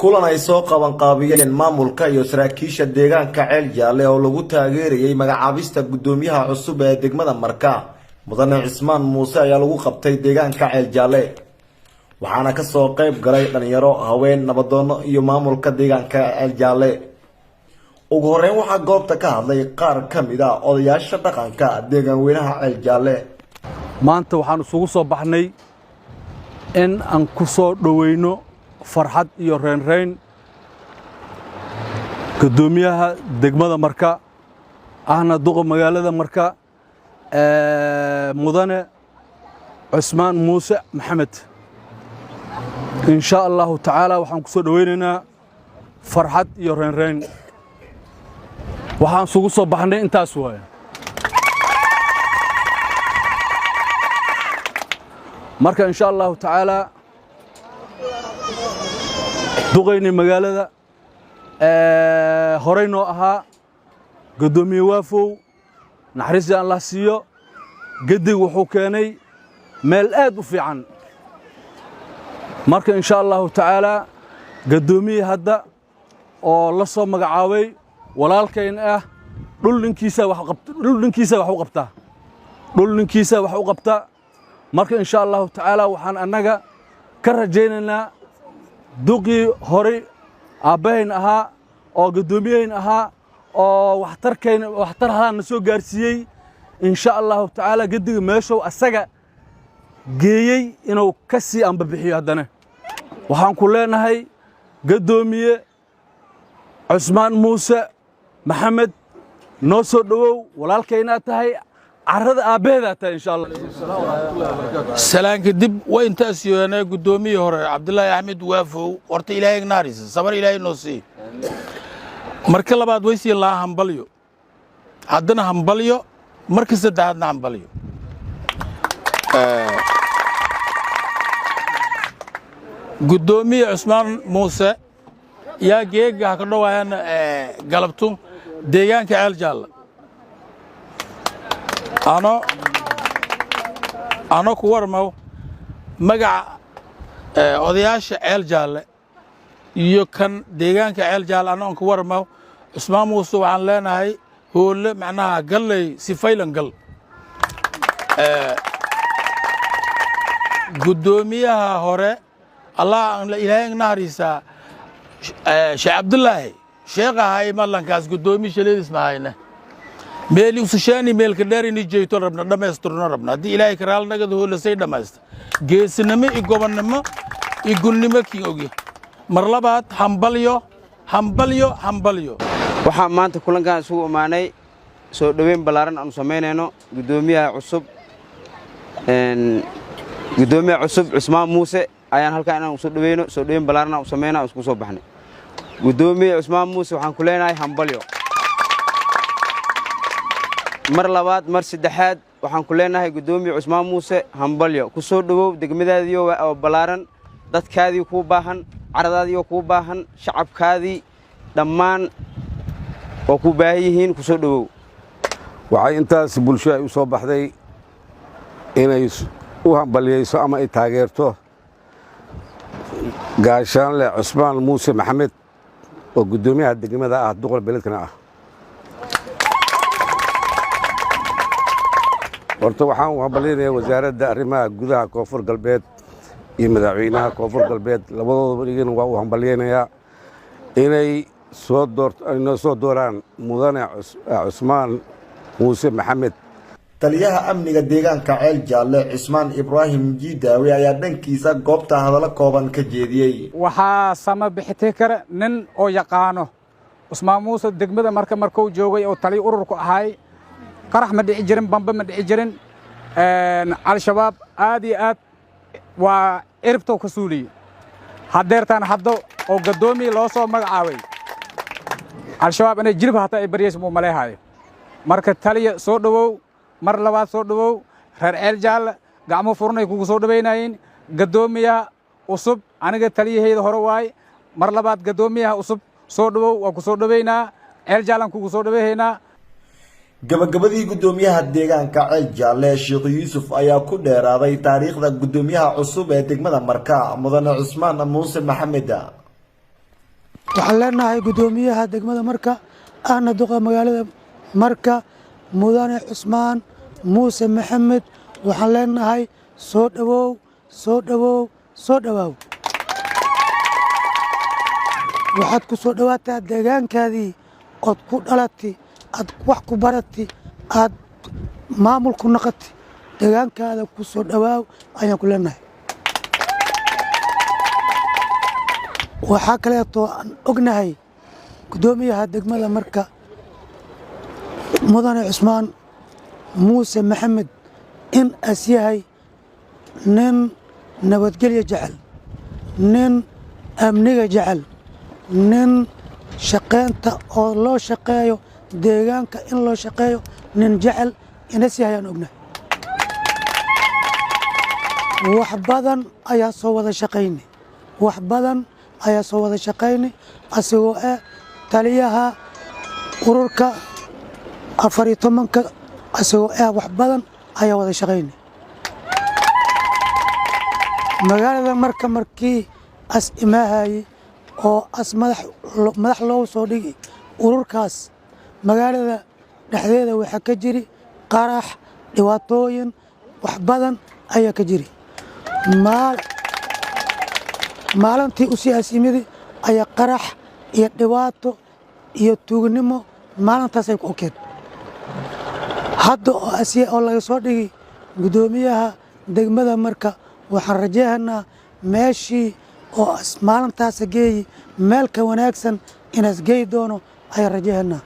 Kulan ay soo qabanqaabiyeen maamulka iyo saraakiisha deegaanka Ceel Jaalle oo lagu taageerayay magacaabista guddoomiyaha cusub ee degmada Marka, Mudane Cismaan Muuse, ayaa lagu qabtay deegaanka Ceel Jaalle, waxaana kasoo qayb galay dhalinyaro, haween, nabadoono iyo maamulka deegaanka Ceel Jaalle. Ugu horeyn waxaa goobta ka hadlay qaar ka mid a odayaasha dhaqanka deegaan weynaha Ceel Jaalle. Maanta waxaan isugu soo baxnay in aan ku soo dhoweyno farxad iyo reynreyn guddoomiyaha degmada Marka, ahna duqa magaalada Marka, Mudane Cusmaan Muuse Maxamed. In shaa Allahu tacaala waxaan ku soo dhoweynaynaa farxad iyo reynreyn. Waxaan isugu soo baxnay intaas waaye. Marka in sha Allahu tacaalaa duqaynay magaalada horey noo ahaa, guddoomiye Waafow, naxariistii Allah siiyo, gedig wuxuu keenay meel aad u fiican. Marka in sha Allahu tacaalaa guddoomiye hadda oo la soo magacaabay, walaalkayn ah, dhul ninkiisa wax dhul ninkiisa wax u qabtaa, dhul ninkiisa wax u qabta. Marka in sha Allahu tacaala waxaan annaga ka rajaynaynaa duqii horay aabbahayn ahaa oo guddoomiyahayn ahaa oo waxtarkayn waxtar halaan na soo gaarsiiyey, in sha Allahu tacaala gediga meeshow asaga geeyey inuu ka sii ambabixiyo. Haddana waxaan ku leenahay, guddoomiye Cusmaan Muuse Maxamed, noo soo dhowow, walaalkaynaad tahay, carrada aabbaheedaa tahay, insha Allah. Salaan kadib, waa intaas yoonay guddoomiyii hore Cabdulaahi Axmed Waafow. Horta Ilaahay ignaarisa, sabar Ilaahay noo sii. Marka labaad way sii lahaa hambalyo, haddana hambalyo, marka saddexaadna hambalyo. Guddoomiye Cusmaan Muuse yaa geega ha ka dhowaayana galabtu deegaanka Ceel Jaalla. Ano ku warmaw magaca odayaasha Ceel Jaalle iyo kan deegaanka Ceel Jaalle, anoon ku warmaw Cusmaan Muuse, waxaan leenahay hoolle macnaha galley sifaylan gal. Guddoomiyaha hore, Allah Ilaahay naxariisaa, Sheekh Cabdulaahi Sheekh ahay, malankaas guddoomiye shaleedis mahayne meel usushaani meelka dheer ini jeeyto rabna, dhammaystirno rabna. Haddii Ilaahay karaal nagada hoolasay dhammaysta, geesinimo iyo gobonnimo iyo gunnimo kiin ogi. Mar labaad hambalyo, hambalyo, hambalyo. Waxaan maanta kulankan isugu imaanay soo dhoweyn ballaaran aanu samaynayno guddoomiyaha cusub, guddoomiyaha cusub Cusmaan Muuse ayaan halkaan inaan soo dhoweyno, soo dhoweyn ballaaran aan u samayna aan isku soo baxnay. Guddoomiye Cusmaan Muuse, waxaan ku leenahay hambalyo mar labaad, mar saddexaad. Waxaan ku leenahay, guddoomiye Cusmaan Muuse, hambalyo, ku soo dhowow degmadaadii oo ballaaran, dadkaadii kuu baahan, caradaadii oo kuu baahan, shacabkaadii dhammaan oo kuu baahan yihiin. Ku soo dhowow. Waxay intaas bulsho ay u soo baxday inay u hambalyayso ama ay taageerto Gaashaanle Cusmaan Muuse Maxamed oo guddoomiyaha degmada ah, duqal beledkana ah. Horta waxaan u hambalyaynayaa Wasaaradda Arrimaha Gudaha Koonfur Galbeed iyo madaxweynaha Koonfur Galbeed, labadoodaba igana waa u hambalyaynayaa inay soo noo soo dooraan Mudane Cusmaan Muuse Maxamed. Taliyaha amniga deegaanka Ceel Jaalle, Cismaan Ibraahim Jiidaawe, ayaa dhankiisa goobta hadallo kooban ka jeediyey. Waxaa sama bixitay kara nin oo yaqaano Cusmaan Muuse. Degmada marka markuu joogay oo taliya ururku ahay, qarax ma dhici jirin, bambe ma dhici jirin. Al-Shabaab aad iyo aad waa ciribtow ka suuliyey. Haddeertaan haddo oo gaddoomiye loo soo magacaabay, Al-Shabaab inay jilib hataa ay baryaysa muu maleehaayo. Marka taliya, soo dhowow, mar labaad soo dhowow. Reer Ceel Jaalle gacmo furnay kugu soo dhowaynayeen gaddoomiyaha cusub. Aniga taliyahayda hore waaye. Mar labaad, gaddoomiyaha cusub, soo dhowow, waa ku soo dhowaynaa, Ceel Jaallaan kugu soo dhowayhaynaa. Gabagabadii, guddoomiyaha deegaanka Ceel Jaalle, Sheekh Yuusuf, ayaa ku dheeraaday taariikhda guddoomiyaha cusub ee degmada Marka, Mudane Cusmaan Muuse Maxamed. Waxaan leenahay guddoomiyaha degmada Marka, ahna duqa magaalada Marka, Mudane Cusmaan Muuse Maxamed, waxaan leenahay soo dhowow, soo dhowow, soo dhowaaw. Waxaad ku soo dhowaataa deegaankaadii ood ku dhalati, aad wax ku barati, aad maamul ku naqati. Deegaankaada ku soo dhowaaw ayaan ku leenahay. Waxaa kaleeto aan ognahay guddoomiyaha degmada Marka, Mudane Cusmaan Muuse Maxamed, in as yahay nin nabadgelyo jecel, nin amniga jecel, nin shaqaynta oo loo shaqeeyo deegaanka in loo shaqeeyo nin jecel inas yahay aan ognahay. Wax badan ayaa soo wada shaqaynay, wax badan ayaa soo wada shaqaynay, asigoo ah taliyaha ururka 14-ka, asigoo ah wax badan ayaa wada shaqaynay. Magaalada Marka markii as imaahayey oo as madax loogu soo dhigi ururkaas, magaalada dhexdeeda waxaa ka jiri qarax, dhibaatooyin, wax badan ayaa ka jiri. Maalintii u sii asimidi ayaa qarax iyo dhibaato iyo tuugnimo maalintaasay ku okeen. Hadda oo asiya oo laga soo dhigi guddoomiyaha degmada Marka, waxaan rajaynaa meeshii oo maalintaas geeyi meel ka wanaagsan inaas geey doono ayaan rajaynaa.